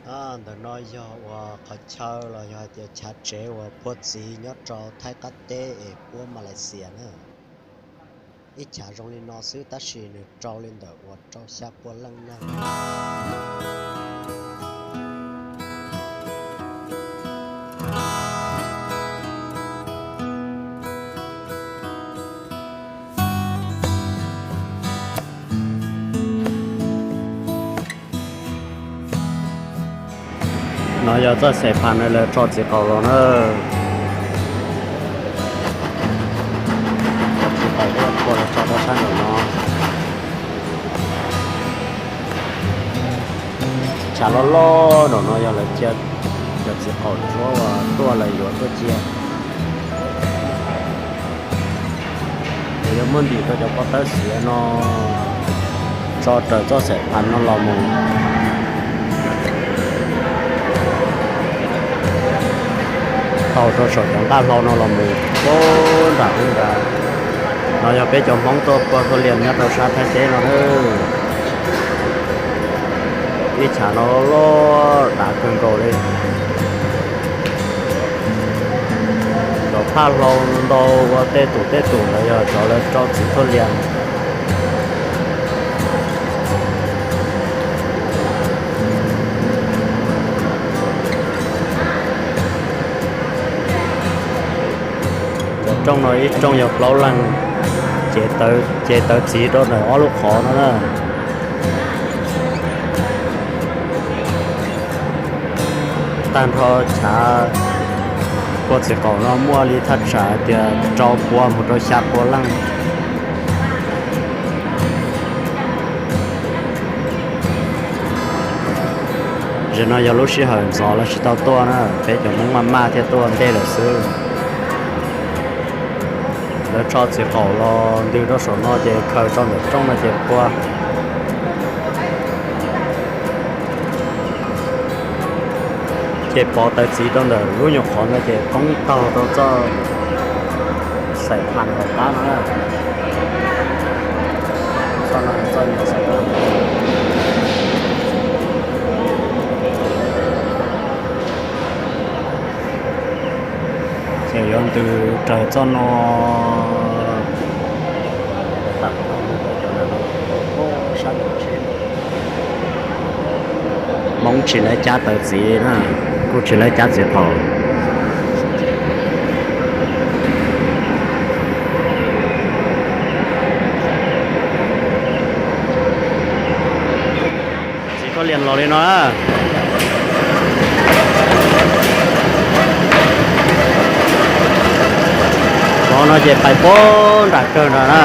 Ntawm no yog uas qhov chaw los yog hais tias chav tsev uas phua txiv nyob rau Thaib qab teb es puab Malaysia na. Ib chav zoo li no xwb tab sis nws rau li ntawm uas rau xya pua leej na. No yog txoj xaim phas no lawv tso txiv qaum los na. Txiv qaum los tso rau sab nraum no. Tshav loj loj nraum no yog lawv cia cov txiv qaum tshuab uas tuaj lawv yuav tuaj cia. Ces yuav muab ntim rau cov pob tawb xiav no tso raws txoj xaim phas no los mus tau rau saum cov nqaj hlau no los mus puag nram ub nrad. No yog peb cov Hmoob tuaj pua thua lias nyob rau sab Thaib teb no na. Ib tshav no loj dav kawg nkaus li. Cov phaj hlau ntau ua tej tus tej tus ntawd yog cov lawv rau txiv thua lias. Cov rooj no ib rooj yog plaub leeg, ces tawv txiv rau ntawm ob lub qhov no na. Tag nrho chav pua txiv qaum no muaj li thaj tsam tias rau pua mus rau xya pua leej. Zaum no yog lub sij hawm ntxov lawv tsis tau tuaj na, peb cov Hmoob maj maj thiaj tuaj ntej lawm xwb. Lawv tso txiv qaum los ntws rau saum no ces khaws rau ntawm rooj no ces pua. Ces pov tawv txiv rau ntawm lub nyuam qhov no ces poob taug rau txoj xaim phas hauv qab no na. Txoj no txoj nyuam xaim phas. Ces yuav ntws raws txoj no. Hmoob tsis lawv cab tawv txiv na, kuj tsis lawv cab txiv qaum. Txiv thua lias los li no. Qhov no ces pais puag nram kawg nrad na.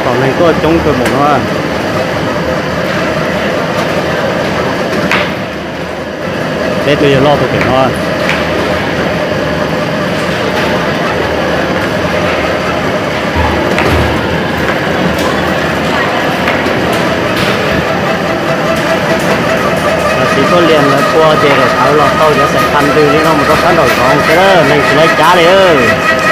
Tom neeg tuaj coob kawg nkaus no. Peb tus yawg loj tus pem no. Txiv thua lias lawv pua ces lawv thawv los tau cov xaim phas ntws li no mus rau sab nraum zoov thiab, neeg tsis lawv cab li.